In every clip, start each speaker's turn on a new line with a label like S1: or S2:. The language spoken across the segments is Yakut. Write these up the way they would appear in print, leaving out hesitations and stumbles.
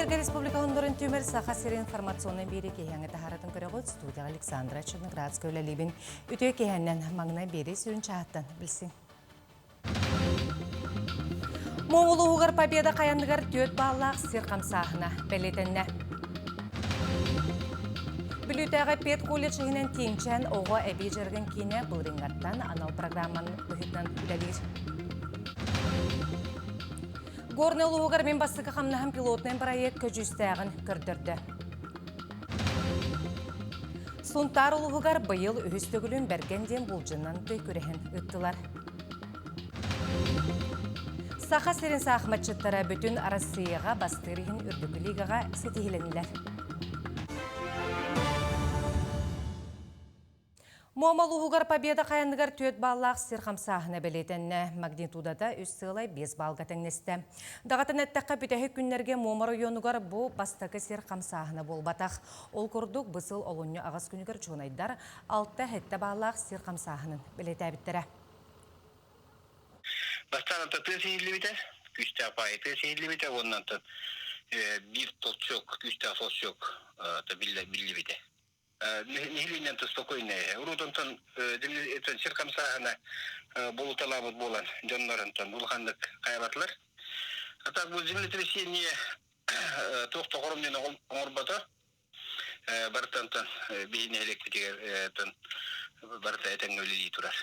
S1: Эфиргэ республика хондорун түмэр Саха сирин информационнай биэри киһиэҥи таһаратын көрөҕүт студия Александра Черноградская үлэлиибин. Үтүө киһэннэн маҥнай биэри сүрүн чаһаттан билсиҥ. Моҥол улууһугар Победа хайаныгар 4 бааллаах сир хамсааһына бэлиэтэннэ. Бүлүүтээҕи педколледж иһинэн Тииҥчээн оҕо эбии дьарыгын киинэ былырыыҥҥаттан анал программаны быһыытынан үлэлиир. Горнай улууһугар мин бастакы хамнаһым пилотнай проект көдьүүстээҕин көрдөрдө. Сунтаар улууһугар быйыл үһүс төгүлүн Бэргэн диэн булдьунан тый күрэһин ыыттылар. Саха сирин саахыматчыттара бүтүн Арассыыйаҕа бастыыр иһин үрдүкү лигаҕа ситиһилэннилэр. Муома улууһугар Победа хайаныгар 4 баллаах сир хамсааһына бэлиэтэннэ. Магнитудата 3,5 баллга тэҥнэстэ. Даҕатан эттэххэ, бүтэһик күннэргэ Муома оройуонугар бу бастакы сир хамсааһына буолбатах. Ол курдук, бу сыл олунньу аҕыс күнүгэр учуонайдар 6-7 бааллаах сир хамсааһынын бэлиэтээбиттэрэ.
S2: Бастаан тыа сиһиллибитэ, күүстээх баайы тыа сиһиллибитэ уонна биир толчок, күүстээх толчок биллибитэ. Нэһилиэнньэн спокойнай. Урут онтон сир хамсааһына булуталаабыт буолан дьоннор онтон улаханнык хайабатылар. А так бу землетрясение туох тоҕорум диэн оҥорбото. Барыта онтон биһи нэһилиэкпитигэр барыта этэҥҥэ үлэлии турар.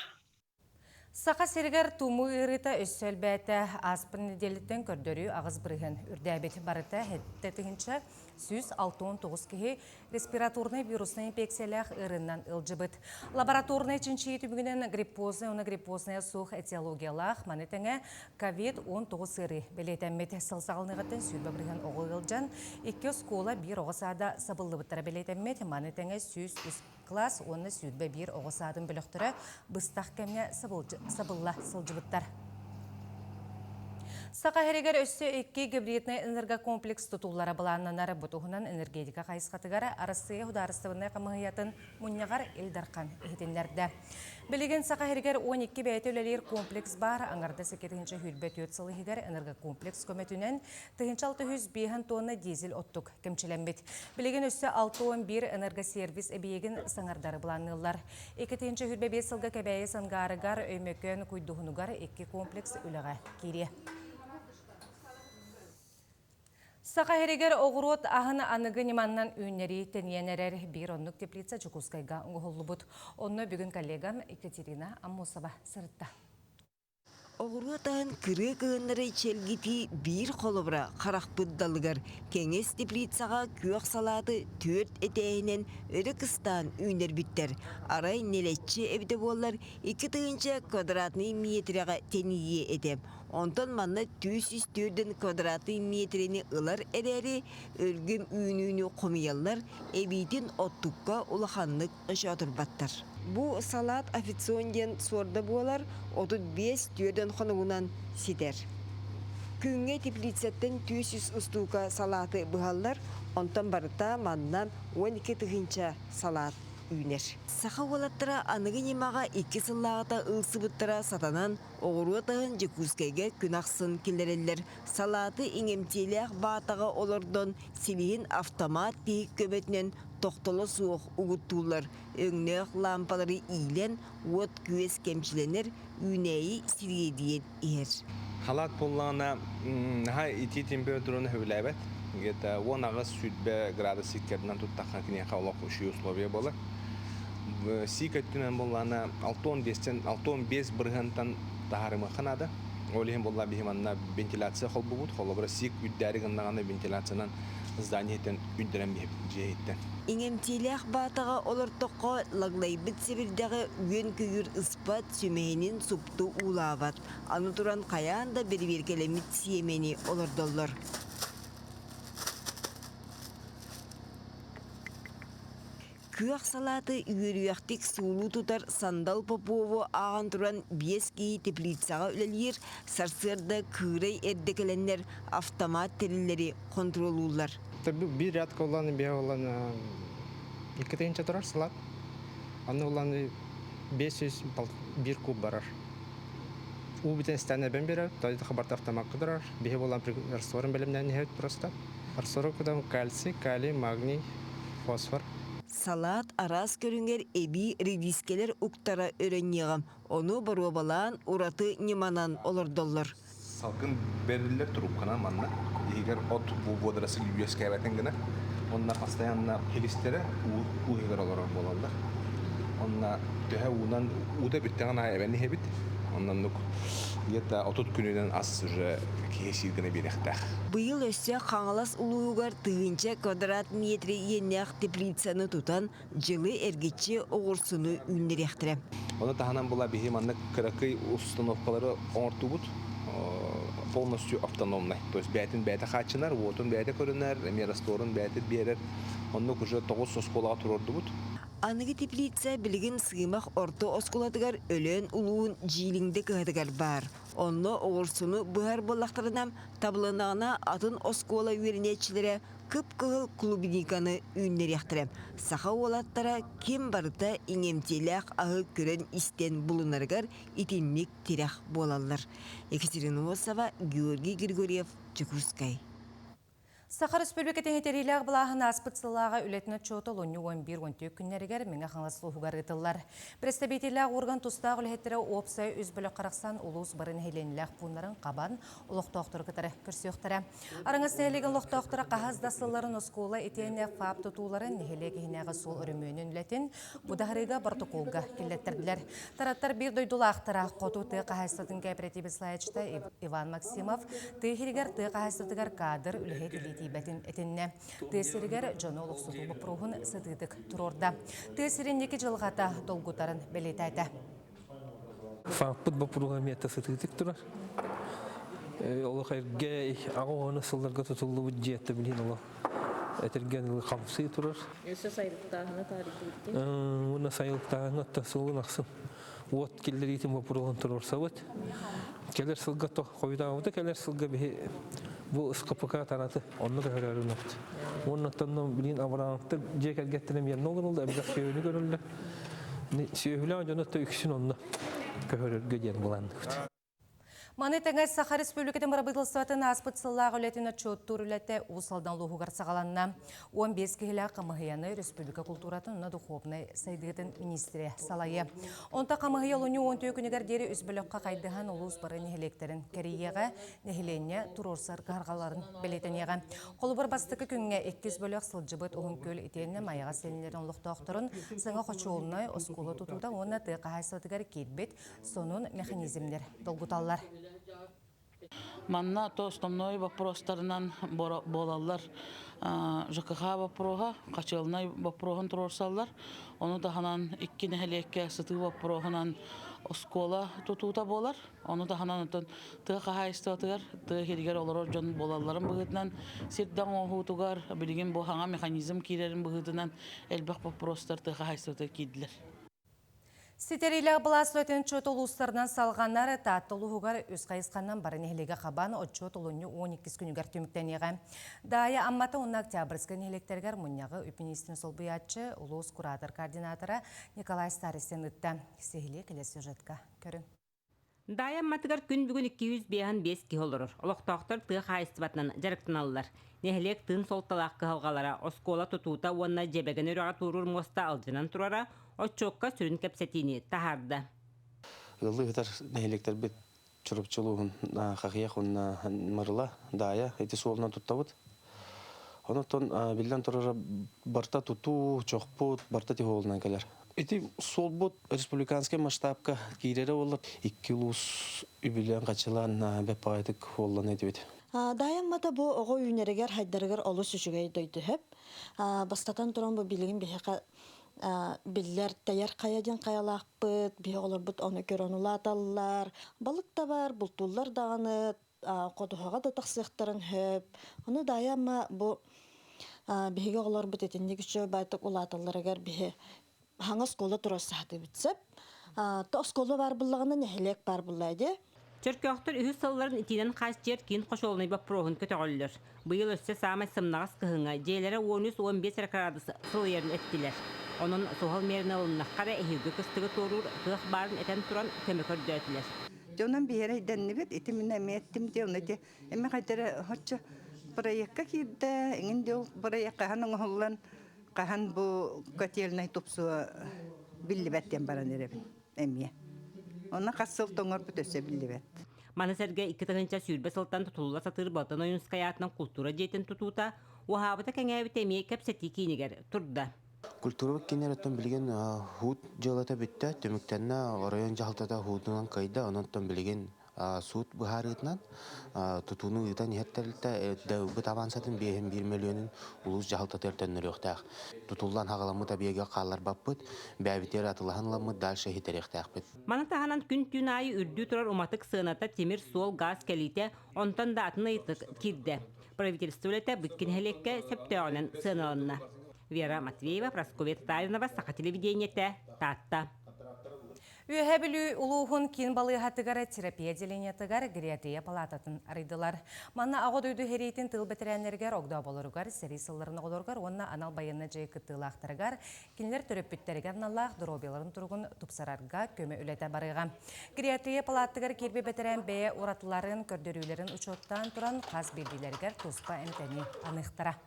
S1: Саха сиригэр тумуу ыарыыта өссө элбээтэ. Ааспыт нэдиэлэттэн көрдөрүү 8% үрдээбит. Барыта 7169 киһи респираторнай вируснай инфекциялаах ыарыынан ыалдьыбыт. Лабораторнай чинчийии түмүгүнэн гриппозная уонна гриппозная суох этиологиялаах, маны тэҥэ ковид-19 ыарыы бэлиэтэммит. Сыл саҕаланыаҕыттан 20% оҕо ыалдьан, икки оскуола, биир оҕо саада сабыллыбыттара бэлиэтэммит. Маны тэҥэ 103 кылаас уонна 21 оҕо саадын бөлөхтөрө быстах кэмҥэ сабылла сылдьыбыттар. Саха сиригэр өссө икки гибриднай энергокомплекс тутуллара былааннанар. Бу туһунан энергетика хайысхатыгар Арассыыйа судаарыстыбаннай хамыыһыйатын мунньаҕар Ил Дархан иһитиннэрдэ. Билигин Саха сиригэр 12 бэйэтэ үлэлиир комплекс баар. Аҥардас 2024 сыл иһигэр энергокомплекс көмөтүнэн 1605 тонна дизель оттук кэмчилэммит. Билигин өссө 61 энергосервис эбийиэгин саҥардары былаанныыллар. 2025 сылга Кэбээйи Сангаарыгар, Өймөкөөн Куйдуһунугар икки комплекс үлэҕэ киириэ. Саха сиригэр оҕуруот аһын аныгы ньыманнан үүннэрии тэнийэн эрэр биир оннук теплица Дьокуускайга оҥоһуллубут. Онно бүгүн коллегам Екатерина Аммосова сырытта.
S3: Оҕуруот аһын кырыы кыһыннары чэлгитии биир холобура харахпыт далыгар кэҥэс теплицаҕа күөх салааты түөрт этээһинэн өрө кыстаан үүннэрбиттэр. Арай нэлэччи эбитэ буоллар 2000 квадратнай миэтирэҕэ тэнийиэ этэ. Онтон манна 304 квадратнай миэтирэни ылар эрээри, өлгөм үүнүүнү хомуйаллар, эбиитин оттукка улаханнык ычоотурбаттар. Бу салаат официон диэн суорда буолар, 35 түөрдэн хонугунан ситэр. Күҥҥэ теплицаттан 200 устуука салааты быһаллар, онтон барыта манна 12 тыһыынча салаат үүнэр. Саха уолаттара аныгы ньымаҕа икки сыллааҕыта ылсыбыттара сатанан, оҕуруот аһын Дьокуускайга күн ахсын киллэрэллэр. Салааты иҥэмтиэлээх баатаҕа олордон, силиһин автомат тиһик көмөтүнэн тохтоло суох угуттууллар, өҥнөөх лаампалары иилэн, уот-күөс кэмчилэнэр, үүнээйи сириэдийэн иһэр.
S4: Халаат буоллаҕына, наһаа итии температураны сөбүлээбэт. Где-то 18-сүүрбэ градус сиккэринэн туттахха киниэхэ олох үчүгэй условия буолар. Сиик өттүнэн буоллаҕына 65-тэн 65 бырыһыантан таһаарымыахха наада. Ол иһин буолла биһи манна вентиляция холбубут. Холобура сиик үрдээри гыннаҕына вентиляциянан здание иһиттэн үрдэрэн биһэбит дьиэ иһиттэн.
S3: Иҥэмтиилээх баатаҕа олортоххо лаглайбыт сэбирдэҕи үөн-көйүүр ыспат, сүмэһинин супту уулаабат. Аны туран хайаан да бэрэбиэркэлэммит сиэмэни олордоллор. Күөх салааты үөрүйэхтик суулуу тутар Сандал Попову ааҕан туран биэс киһи теплицаҕа үлэлиир, сарсыарда кыырай эрдэ кэлэннэр автомат тэриллэри хонтуруолууллар.
S5: Биир рядка улаан биэ улаан икки тыһыынча турар салат. Аны улаан 501 куб барар. Уу бүтэн истээн эбэн берер, той хабарта автомакка турар. Биһи булан растворын бэлэмнээн иһэбит просто. Арсорок там кальций, калий, магний, фосфор.
S3: Салат араас көрүҥэр эбии редискэлэр уктара өрөнньүөҕэ. Ону боруобалаан ураты ньыманан олордоллор.
S4: Салгын бэриллэр трубканан манна иһигэр от бу водоросль үөскээбэтин гына онно постоянно хилистэрэ уу иһигэр олорор буолаллар. Онно төһө уунан уута бүттэҕин аайы эбэн иһэбит. Оннук где-то 30 күнүнэн ас уже киһи сиир гына биэриэхтээх.
S3: Быйыл өссө Хаҥалас улууһугар тыһыынча квадрат метр иэннээх теплицаны тутан, дьылы эргиччи оҕурсуну үүннэриэхтэрэ.
S4: Ону таһынан була биһи маннык кыракый установкалары оҥортубут полностью автономный. То есть бэйэтин бэйэтэ хааччынар, уотун бэйэтэ көрүнэр, эмиэ растворун бэйэтэ биэрэр. Оннук уже тоҕус оскуолаҕа туруордубут.
S3: Аныгы теплица билигин Сыымах орто оскуолатыгар Өлөөн улууһун Дьиилиҥдэ кыһатыгар баар. Онно оҕурсуну быһар буоллахтарына, табылыннаҕына атын оскуола үөрэнээччилэрэ кып-кыһыл клубниканы үүннэриэхтэрэ. Саха уолаттара ким барыта иҥэмтиэлээх аһы көрөн-истэн булунарыгар итинник тирэх буолаллар. Екатерина Осова, Георгий Григорьев, Дьокуускай.
S1: Саха Республикатын итэриилээх былааһын ааспыт сыллааҕы үлэтин отчуота олунньу 11-14 күннэригэр Мэҥэ Хаҥалас улууһугар ыытыллар. Представителлээх орган тустаах үлэһиттэрэ уопсай үс бөлөх харахсан улуус бары нэһилиэнньэлээх пууннарын хабан олохтоохтору кытары көрсүөхтэрэ. Араҥас нэһилиэгин олохтоохторо хаһыс да сылларын оскуола итиэннэ ФАП тутууларын нэһилиэк иһинээҕи суол өрөмүөнүн үлэтин Будаһарыыга боротокуолга киллэттэрдилэр. Тараттар биир дойдулаахтара Хоту тыа хаһаайыстыбатын кооперативы салайааччыта Иван Максимов тыа иһигэр тыа хаһаайыстыбатыгар кадр үлэһит илиитийбэтин этиннэ. Тыа сиригэр дьону олохсутуу боппуруоһун сытыытык туруорда. Тыа сирин икки дьылҕата долгутарын бэлиэтээтэ.
S6: ФАПпыт боппуруоһа эмиэ сытыытык турар. Олох эргэ аҕа уонна сылларга тутуллубут дьиэтэ билин олох этэргэн хамсыы турар.
S7: Өссө сайылыктааһына таарыйдыбыт
S6: Уонна сайылыктааһыҥҥа оттон сылын ахсын уот киллэриитин боппуруоһун туруорсабыт. Кэлэр сылга хойутаабыта кэлэр сылга биһи бу СКПК тараты онно көһөрөөрүнэбит. Уонна оттон билин Авраамовтар дьиэ кэргэттэрин биэрнэ олороллор, элбэх сүөһүнү көрөллөр. Сүөһүлээх дьону үксүн онно көһөрөргө диэн былаанныыбыт.
S1: Маны тэҥэ Саха Республикатын бырабыыталыстыбатын ааспыт сыллаах үлэтин отчуоттуур үлэтэ Уус Алдан улууһугар саҕаланна. 15 киһилээх хамыһыйаны республика култууратын уонна духовнай сайдыытын министрэ салайыа. Онто хамыһыйа олунньу 14 күнүгэр диэри үс бөлөххө хайдыһан улуус бары нэһилиэктэрин кэрийиэҕэ, нэһилиэнньэ туруорсар кыһарҕаларын бэлиэтэниэҕэ. Холобур, бастакы күҥҥэ иккис бөлөх сылдьыбыт Уһун Күөл итиэннэ Майаҕа сэлиэнньэлэрин олохтоохторун саҥа хочуолунай оскуола тутуута уонна тыа хаһаайыстыбатыгар киирбит сонун механизмнэр долгуталлар.
S8: Манна то основной вопростарынан буолаллар ЖКХ вопроһа, хачыалынай вопроһун туруорсаллар. Ону таһынан икки нэһилиэккэ сытыы вопроһунан оскуола тутуута буолар. Ону таһынан оттон тыа хаһаайыстыбатыгар, тыа иһигэр олорор дьон буолалларын быһыытынан сирдэ оҥоһуутугар билигин бу хаҥа механизм киирэрин быһыытынан элбэх боппуруостар тыа хаһаайыстыбатыгар киирдилэр.
S1: Ситэриилээх былаас үлэтин отчуот улуустарынан салҕанар Таатта улууһугар үс хайысханан бары нэһилиэгэ хабан отчуот олунньу 12 күнүгэр түмүктэниэҕэ. Даайа Аммата уонна Октябрьскай нэһилиэктэригэр мунньаҕы үп миниистирин солбуйааччы, улуус куратор-координатора Николай Старостин ыытта. Сиһилии кэлэр сюжетка көрүҥ.
S9: Даайа Амматыгар күн бүгүн 255 киһи олорор. Олохтоохтор тыа хаһаайыстыбатынан дьарыктаналлар. Нэһилиэк тыын суолталаах кыһалҕалара, оскуола тутуута уонна Дьэбэгэн үрэҕэ туоруур муоста алдьанан турара отчуокка сүрүн кэпсэтиини таһаарда.
S10: Ыаллыы сытар нэһилиэктэрбит Чурапчы улууһун Хахыйах уонна Мырыла, Даайа ити суолунан туттабыт. Онон биллэн турара барыта тутуу, чохпут, барыта тиһоолунан кэлэр. Ити суолбут республиканскай масштабка киирэрэ буоллар икки улуус үбүлээн-хачылаан бэп баҕайытык уоллана этибит.
S11: Даайаммата бу оҕо үүнэригэр, хайдарыгар олус үчүгэй дойду сөп. Бастатан туран бу билигин биһиэхэ биллэр тэйэр хайа диэн хайалаахпыт, биһи оҕолорбут ону көрөн улааталлар. Балык да бар, бултууллар даҕаны, ходуһаҕа да тахсыахтарын сөп. Ону Даайа Амма бу биһиги оҕолорбут итинник үчүгэй баайтык улааталларыгар биһи хаҥа оскуола турар саатыбыт сөп. То оскуола баар буллаҕына нэһилиэк баар булла дии.
S9: Чөркөөхтөр үһүс сылларын итиинэн хааччыйар киин хочуолунай боппуруоһун көтөҕөллөр. Быйыл өссө саамай сымнаҕас кыһыҥҥа дьиэлэрэ 13-15 эрэ кыраадыс сылыйарын эттилэр. Онон суһал миэрэни ылыннахха эрэ эһиилги кыстыгы туоруур кыах баарын этэн туран көмө көрдөөтүлэр.
S12: Дьонум биһиэрэ өйдөннүбүт, ити мин эмиэ эттим дии, ону ити эмиэ хайдара оччо Проекка киирдэ, иҥин дьыл проект хаһан оҥоһуллан, хаһан бу котельнай тупсуо биллибэт диэн баран эрэбин эмиэ. Онно хас сыл тоҥорбут өссө биллибэт.
S9: Маны сэргэ 2020 сылтан тутулла сатыыр Балтан Ойуунскай аатынан култуура дьиэтин тутуута уһаабыта кэҥээбитэ эмиэ кэпсэтии киинигэр турда.
S13: Культура киинэр оттон билигин хуут дьыалата бүттэ, түмүктэннэ, оройуон дьаһалтата хуутунан кыайда, онон билигин суут быһаарыытынан тутууну ыытан иһэр тэрилтэ ылбыт авансатын 5,1 мөлүйүөнүн улуус дьаһалтатыгар төннөрүөхтээх. Тутуллан хаҕаламмыт объегы хаалларбаппыт, бэйэбитигэр атылаһан ыламмыт дальше иһитэриэхтээхпит.
S9: Маны таһынан күн-түүн аайы үрдүү турар уматык сыаната тимир суол газ кэлиитэ онтон да атын ыйытык киирдэ. Правительство үлэтэ бүккэ нэһилиэккэ сөптөөҕүнэн сыаналанна. Вера Матвеева, Прасковья Татаринова, Саха телевидениетэ, Таатта.
S1: Үөһээ Бүлүү улууһун киин балыыһатыгар терапия отделениетыгар гериатрия палаататын арыйдылар. Манна Аҕа дойду сэриитин тыыл бэтэрээннэригэр, огдооболоругар, сэрии сылларын оҕолоругар уонна анал байыаннай дьайыы кыттыылаахтарыгар, кинилэр төрөппүттэригэр аналлаах доруобуйаларын туругун тупсарарга көмө үлэтэ барыаҕа. Гериатрия палаатыгар киирбит бэтэрээн бэйэ уратыларын, көрдөрүүлэрин учуоттаан туран хас биирдиилэригэр туспа эмтэнии аныахтара.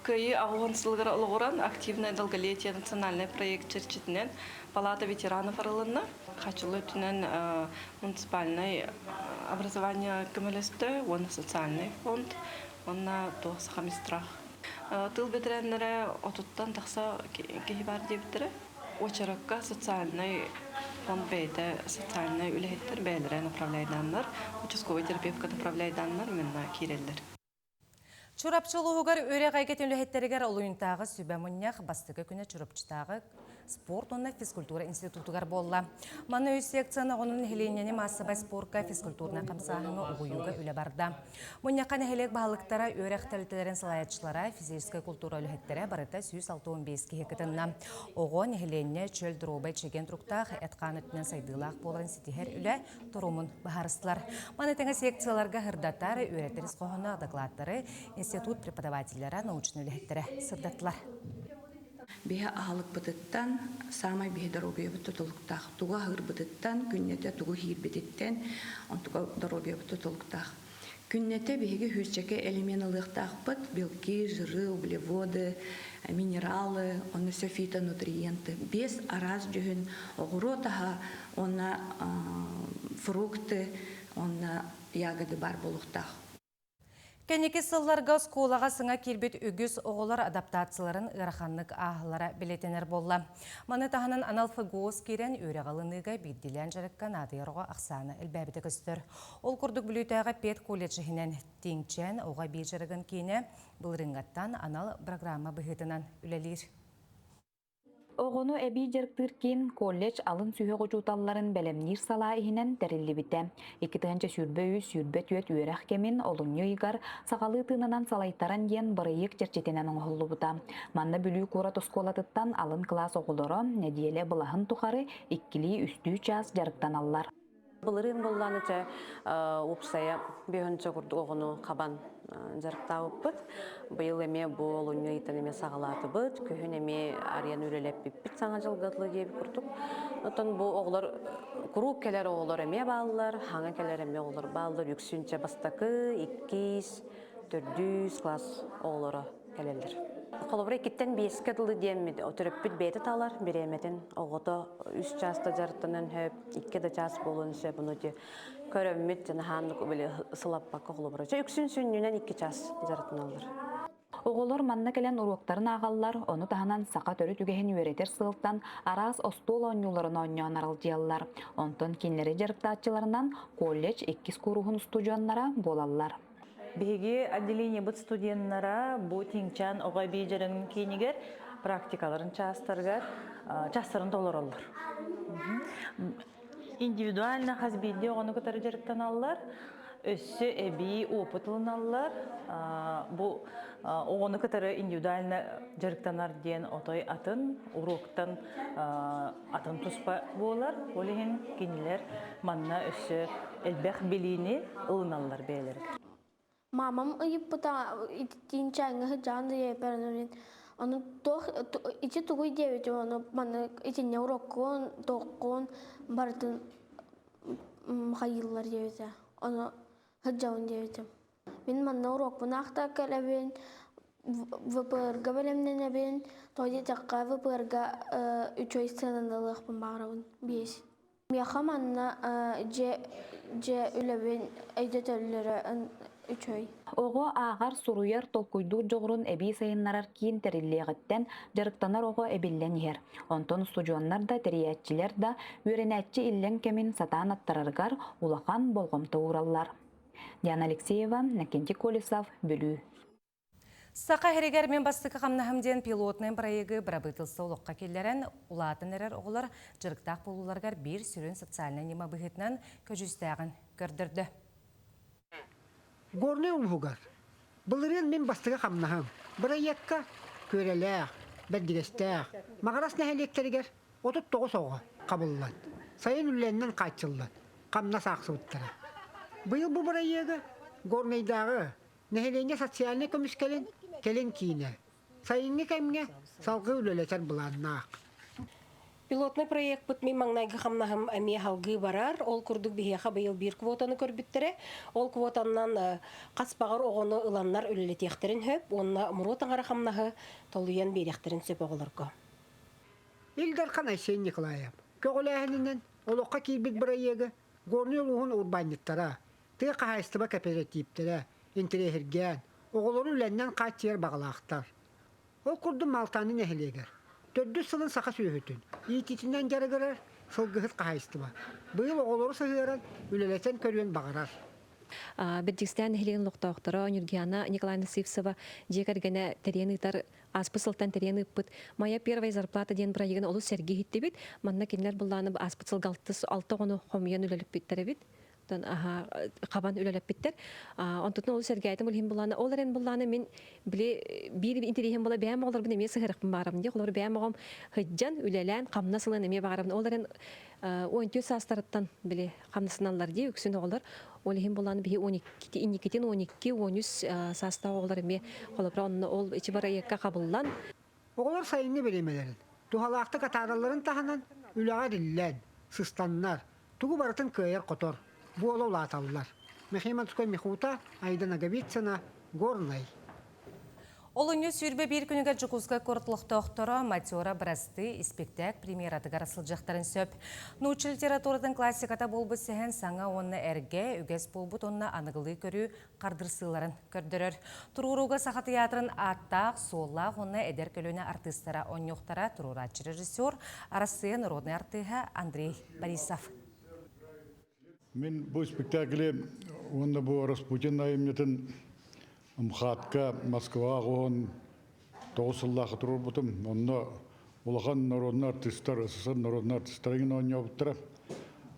S14: Кыайыы аҕыс сылыгар олоҕуран «Активное долголетие» национальный проект чэрчитинэн Палата ветеранов арылынна. Хачылы өттүнэн муниципальнай образование көмөлөстө уонна социальный фонд уонна туох сахамистрах. Тыл бэтэрээннэрэ отуттан тахса киһи баар диэбиттэрэ. Уочаракка социальный фонд бэйэтэ социальнай үлэһиттэр бэйэлэрэ направляйдааннар, участковый терапевтка направляйдааннар манна киирэллэр.
S1: Чурапчы улууһугар үөрэх эйгэтин үлэһиттэригэр Олуйунтааҕы сүбэ мунньах бастакы күнэ Чурапчытааҕы спорт уонна физкультура институтугар буолла. Манна үс секцияны оҕонун нэһилиэнньэни маассабай спорка, физкультурнай хамсааһыҥҥа угуйууга үлэ барда. Мунньахха нэһилиэк баһылыктара, үөрэх тэрилтэлэрин салайааччылара, физическэй культура үлэһиттэрэ барыта 165 киһи кытынна. Оҕо, нэһилиэнньэ чөл доруобай чэгиэн туруктаах, эт-хаан өттүнэн сайдыылаах буоларын ситиһэр үлэ торумун быһаарыстылар. Маны тэҥэ секцияларга сырдатар, үөрэтэр ис хоһооно докладтары институт преподавателлэрэ, научнай үлэһиттэрэ сырдаттылар.
S15: Биһи аһылыкпытыттан, саамай биһи доруобуйабыт тутулуктаах. Тугу аһыырбытыттан, күннэтэ тугу иһиирбититтэн, онтука доруобуйабыт тутулуктаах. Күннэтэ биһиги сүүсчэкэ элемент ылыахтаахпыт, белки, жиры, углеводы, минералы, онно все фитонутриенты. Биэс араас дьүһүн оҕуруот аһа уонна фрукты уонна ягоды баар буолуохтаах.
S1: Кэнники сылларга оскуолаҕа сыҥа киирбит үгүс оҕолор адаптацияларын ыараханнык ааһаллара бэлиэтэнэр буолла. Маны таһынан анал ФГОС киирэн үөрэҕи ылыныыга биирдиилээн дьарыкка наадыйар оҕо ахсаана элбээбитэ көстөр. Ол курдук Бүлүүтээҕи педколледж иһинэн Тиҥчэн оҕо эбии дьарыгын киинэ былырыыҥҥаттан анал программа быһыытынан үлэлиир.
S16: Оҕону эбии дьарыктыыр киин колледж алын сүһүөх учууталларын бэлэмниир салаа иһинэн тэриллибитэ. 2023-24 үөрэх кэмин олунньу ыйыгар сахалыы тыынынан салайтаран диэн бырайыак чэрчитинэн оҥоһуллубута. Манна Бүлүү куорат оскуолатыттан алын кылаас оҕолоро нэдиэлэ былаһын тухары иккилии-үстүү чаас дьарыктаналлар.
S17: Былырыын буоллаан этэ уопсайа бөһөнчө курдук оҕону хабан дьарыктаабыппыт. Быйыл эмиэ бу олунньу ыйтан эмиэ саҕалаатыбыт. Күһүн эмиэ арыйан үлэлэппиппит саҥа дьылга дылы диэбит курдук. Оттон бу оҕолор куруук кэлэр оҕолор эмиэ бааллар, хаҥа кэлэр эмиэ оҕолор бааллар. Үксүнчэ бастакы, иккис, төрдүс класс оҕолоро кэлэллэр. Холобура, иккиттэн биэскэ дылы диэммит төрөппүт бэйэтэ талар бириэмэтин оҕото үс чааста дьарыктанан сөп, икки да чаас буолуон сөп, ону ити көрөммүт наһааннык били сылаппакка холобура. Чэ үксүн сүнньүнэн икки чаас дьарыктаналлар.
S16: Оҕолор манна кэлэн уруоктарын ааҕаллар, ону таһынан саха төрүт үгэһин үөрэтэр сыалтан араас остуол оонньууларын оонньоон аралдьыйаллар. Онтон кинилэри дьарыктааччыларынан колледж иккис кууруһун устудьуоннара буолаллар.
S18: Биһиги отделениебыт студеннара бу Тиҥчан оҕо эбии дьарыгын киинигэр практикаларын чаастарыгар чаастарын толороллор. Индивидуально хас биирдии оҕону кытары дьарыктаналлар, өссө эбии опыт ылыналлар. Бу оҕону кытары индивидуально дьарыктанар диэн отой атын уруоктан атын туспа буолар. Ол иһин кинилэр манна өссө элбэх билиини ылыналлар бэйэлэригэр.
S19: Мамам ыйыппыта итинчээҥҥэ сыдьаан диэбэппэр ону туох ити тугуй диэбитим ону маннык итиннэ уроккун туоххун барытын хайыыллар диэбитэ ону сылдьабын диэбитим. Мин манна уруокпун аахта кэлэбин, ВПР-га бэлэмнэнэбин, тоҕо диэтэххэ ВПР-га үчүгэй сыананы ылыахпын баҕарабын биэс. Миэхэ манна дьиэ дьиэ үлэбин өйдөтөллөрө үчүгэй.
S16: Оҕо ааҕар, суруйар, толкуйдуур дьоҕурун эбии сайыннарар киин тэриллиэҕиттэн дьарыктанар оҕо эбиллэн иһэр. Онтон устудьуоннар да, тэрийээччилэр да үөрэнээччи иллэҥ кэмин сатаан аттарарыгар улахан болҕомто уураллар. Диана Алексеева, Накентий Колесов, Бүлүү.
S1: Саха иһигэр мин бастакы хамнаһым диэн пилотнай бырайыагы бырабыыталыстыба олоххо киллэрэн, улаатан эрэр оҕолор дьарыктаах буолууларыгар биир сүрүн социальнай ньыма быһыытынан көдьүүстээҕин көрдөрдө.
S20: Горнай улууһугар былырыын мин бастакы хамнаһым бырайыакка Күөрэлээх, Бэрдигэстээх, Маҕарас нэһилиэктэригэр 39 оҕо хабыллан, сайын үлэннэн хааччыллан, хамнас аахсыбыттара. Быйыл бу бырайыагы Горнайдааҕы Нэһилиэнньэ социальнай көмүскэлин кэлин киинэ сайыҥҥы кэмҥэ салгыы үлэлэтэр былааннаах.
S21: Пилотнай проекпыт мин маҥнайгы хамнаһым эмиэ салгыы барар. Ол курдук биһиэхэ быйыл биир квотаны көрбүттэрэ. Ол квотаннан хас баҕар оҕону ыланнар үлэлэтиэхтэрин сөп уонна муруо таҥара хамнаһы толуйан биэриэхтэрин сөп оҕолорго.
S20: Ил Дархан Айсен Николаев көҕүлээһининэн олоххо киирбит бырайыагы Горнай улууһун урбаанньыттара, Тыа хаһаайыстыба кэпэрэтииптэрэ интэриэһиргээн, оҕолору үлэннэн хааччыйар баҕалаахтар. Ол курдук Маалтааны нэһилиэгэр төрдүс сылын саха сүөһүтүн иитиитинэн дьарыгырар сылгыһыт хаһаайыстыба быйыл оҕолору сыһыаран үлэлэтэн көрүөн баҕарар.
S22: Бэрдьигэстээн нэһилиэгин олохтоохторо Ньургиана Николаевна Сивцева дьиэ кэргэнэ тэрийэн ыытар ааспыт сылтан тэрийэн ыыппыт «Моя первая зарплата» диэн бырайыгын олус сэргии иһиттибит. Манна кинилэр былааны ааспыт сылга алта оҕону хомуйан үлэлэппиттэр эбит. Хабан үлэлэппиттэр. Онтутун олус сэргээтим ол иһин буллаана. Ол эрэн буллаана мин били биир интэриэһим була бэйэм оҕолорбун эмиэ сыһыарахпын баарабын дии. Олор бэйэм оҕом сылдьан, үлэлээн, хамнас ылан эмиэ баарабын. Ол эрэн 14 саастарыттан били хамнасыналлар дии үксүн оҕолор. Ол иһин буллаана биһи 12 инникитин 12 13 саастаах оҕолор эмиэ холобура онно ол ичи бырайыакка хабыллан.
S20: Оҕолор сайыҥҥы бириэмэлэрин туһалаахтык атааралларын таһынан үлэҕэ эриллэн, сыстаннар, тугу барытын кыайар-хотор буола улааталлар. Михаил Мацкой Михута, Айда Ноговицына, Горнай.
S1: Олунньу 21 күнүгэр Дьокуускай куорат олохтоохторо Матера бырастыы испиктээк премьератыгар сылдьыахтарын сөп. Нуучча литературатын классиката буолбут сэһэн саҥа уонна эргэ, үгэс буолбут уонна аныгылыы көрүү хардырсыыларын көрдөрөр. Туруорууга Саха тыйаатырын ааттаах, суоллаах уонна эдэр көлүөнэ артыыстара оонньуохтара туруорааччы режиссер, Арассыыйа народнай артыыһа Андрей Борисов.
S23: Мин бу спектакли уонна бу Распутин айымньытын МХАТка Москваҕа оһон тоҕус сыллаахха туруорбутум. Онно улахан народный артыыстар, СССР народный артыыстара иҥин оонньообуттара.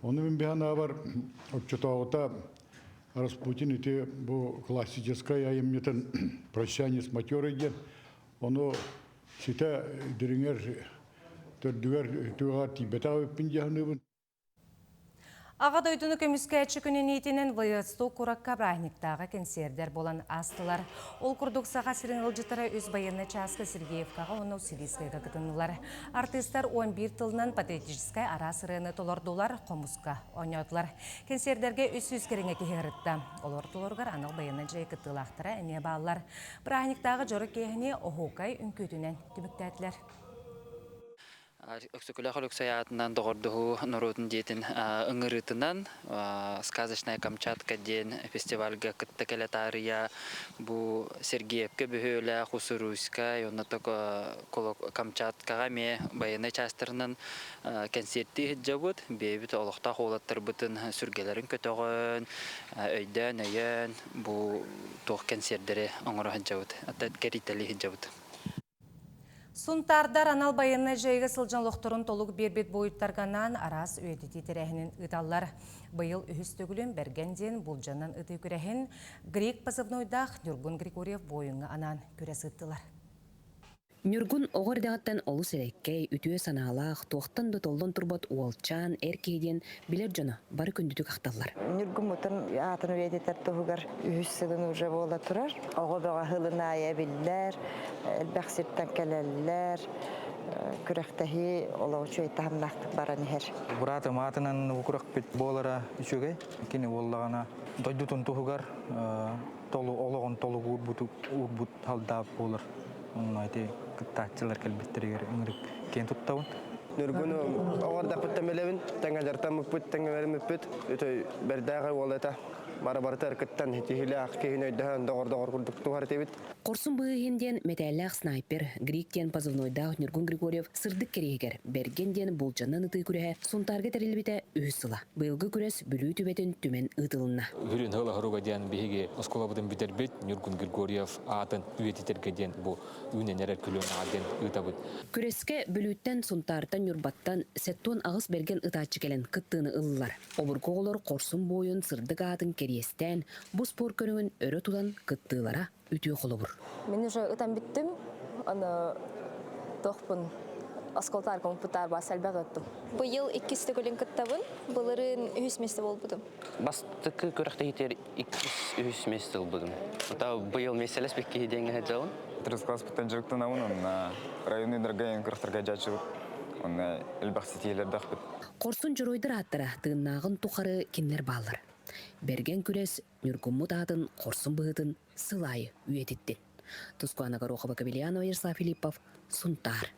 S23: Ону мин биһанаабар оччотооҕута Распутин ити бу классическай айымньытын «Прощание с матерой» диэн, ону ситэ дириҥэр төрдүгэр түгэҕэр тиийбэтэх эбиппин дии саныыбын.
S1: Аҕа дойдуну көмүскээччи күнүн иитинэн Владивосток куоракка бырааһынньыктааҕы кэнсиэрдэр буолан аастылар. Ол курдук Саха сирин ыалдьыттара үс байыаннай чааска Сергеевкаҕа уонна Уссурийскайга кытыннылар. Артыыстар 11 тылынан патриотическай араас ырыаны толордулар, хомуска оонньоотулар. Кэнсиэрдэргэ 300 кэриҥэ киһи ырытта. Олор толоругар анал байыаннай дьайыы кыттыылаахтара эмиэ бааллар. Бырааһынньыктааҕы дьоро киэһэни оһуокай үҥкүүтүнэн түмүктээтилэр.
S24: Өксөкүлээх Өлөксөй аатынан доҕордоһуу норуотун дьиэтин ыҥырыытынан «Сказочная Камчатка» диэн фестивальга кытта кэлэ таарыйа бу Сергеевка бөһүөлээх, Уссурийскай уонна Камчаткаҕа эмиэ байыаннай чаастарынан кэнсиэртии сылдьабыт. Бэйэбит олохтоох уолаттарбытын сүргэлэрин көтөҕөн, өйдөөн-өйөөн бу туох кэнсиэрдэри оҥоро сылдьабыт, кэрийтэлии сылдьабыт.
S1: Сунтаардар анал байыаннай дьайыыга сылдьан олохторун толук биэрбит буойуттарга анаан араас үйэтитии тэрээһинин ыыталлар. Быйыл үһүс төгүлүн Бэргэн диэн булдьанан ытыы күрэһин Грек позывнойдаах Ньургун Григорьев буойуҥҥа анаан күрэс ыыттылар.
S25: Ньургун оҕо эрдэҕиттэн олус элэккэй, үтүө санаалаах, туохтан да толлон турбат уолчаан, эр киһи диэн билэр дьоно бары күндүтүк ахталлар.
S26: Ньургуммутун аатын үйэтитэр туһугар үһүс сылын уже буола турар. Оҕо бөҕө сылын аайы эбиллэр, элбэх сиртэн кэлэллэр, күрэхтэһии олох үчүгэй таһымнаахтык баран иһэр.
S27: Быраатым аатынан күрэхпит буолара үчүгэй. Кини буоллаҕына дойдутун туһугар
S2: толу олоҕун толук уурбут уурбут халдаап буолар. Онно ити кыттааччылар кэлбиттэригэр ыҥырык киэн туттабын.
S3: Ньургуну оҕордахпыттан билэбин, тэҥэ дьартаммыппыт, тэҥэ бэриммиппит. Үтөй бэрдээҕэй уол этэ. Бары барытыгар кыттан, киһилээх киһини өйдөһөн, доҕор-доҕор курдук туһар этибит.
S25: Хорсун быһыы диэн мэтээллээх снайпер, Грик диэн позывнойдаах Ньургун Григорьев сырдык кэриэһигэр Бэргэн диэн болдьоннон ытыы күрэһэ Сунтаарга тэриллибитэ үһүс сыла. Быйылгы күрэс Бүлүү түбэтин түмэн ыытылынна.
S4: Үрүн ыла диэн биһиги оскуолабытын бүтэрбит Ньургун Григорьев аатын үйэтитэргэ диэн бу үүнэн эрэр көлүөнэҕэ диэн ыытабыт.
S25: Күрэскэ Бүлүүттэн, Сунтаартан, Ньурбаттан 78 бэргэн ытааччы кэлэн кыттыыны ыллылар. Обургу оҕолор хорсун буойун сырдык аатын кэриэстээн, бу спорт көрүҥүн өрө тутан кыттыылара үтүө холобур.
S5: Мин уже ытан бүттүм, аны туохпун осколтаар компутаар бас элбэх ыттым.
S6: Быйыл иккис төгүлүн кыттабын, былырыын үһүс месте болбутум.
S7: Бастакы күрэхтэһиитигэр иккис, үһүс месте ылбытым. Ата быйыл меселеспит киһи диэҥҥэ сылдьабын.
S27: Төрүс класспыттан дьарыктанабын, онно районный дорогая күрэхтэргэ дьааччыбыт, онно элбэх ситиһиилэрдээхпит.
S25: Хорсун дьоруойдар ааттара тыыннааҕын тухары кинилэр бааллар. Бэргэн күрэс Ньургуммут аатын хорсун быһыытын сыл аайы үйэтиттин. Тускуана Горохова, Кабельянова, Ярослав Филиппов, Сунтаар.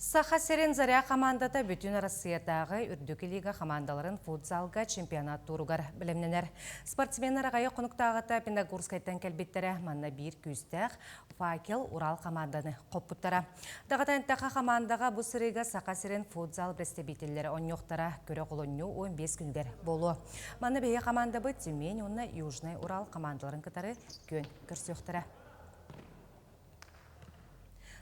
S1: Саха сирин Заря хамаандата бүтүн Арассыйатааҕы үрдүкү лига хамаандаларын футзалга чемпионат туругар бэлэмнэнэр. Спортсменнар аҕайы хонуктааҕыта Пеногорскайтан кэлбиттэрэ. Манна биир күүстээх Факел Урал хамаанданы хоппуттара. Даҕатан эттэххэ хамаандаҕа бу сырыыга Саха сирин футзал представителлэрэ онньуохтара көрө олунньу 15 күнүгэр буолуо. Манна биһиги хамаандабыт Тюмень уонна Южный Урал хамаандаларын кытары күөн көрсүөхтэрэ.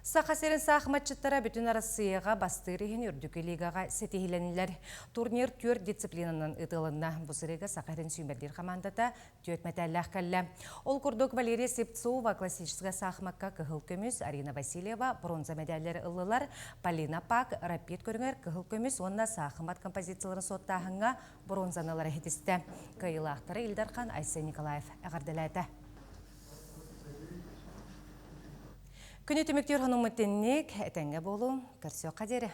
S1: Саха сирин саахыматчыттара бүтүн Арассыыйаҕа бастыыр иһин үрдүкү лигаҕа ситиһилэннилэр. Турнир түөрт дисциплинанан ыытылынна. Бу сырыыга Саха сирин сүүмэрдиир хамаандата түөрт мэтээллээх кэллэ. Ол курдук Валерия Слепцова классическай саахымакка кыһыл көмүс, Арина Васильева бронза мэдээллэри ыллылар, Полина Пак рапид көрүҥэр кыһыл көмүс уонна саахымат композицияларын суоттааһыҥҥа бронзаны ылар иһитистэ. Кыайыылаахтары Ил Дархан Айсен Николаев эҕэрдэлээтэ. Күнү түмүктүүр хонуммут тинник, этэҥҥэ буолуҥ, көрсүөххэ диэри.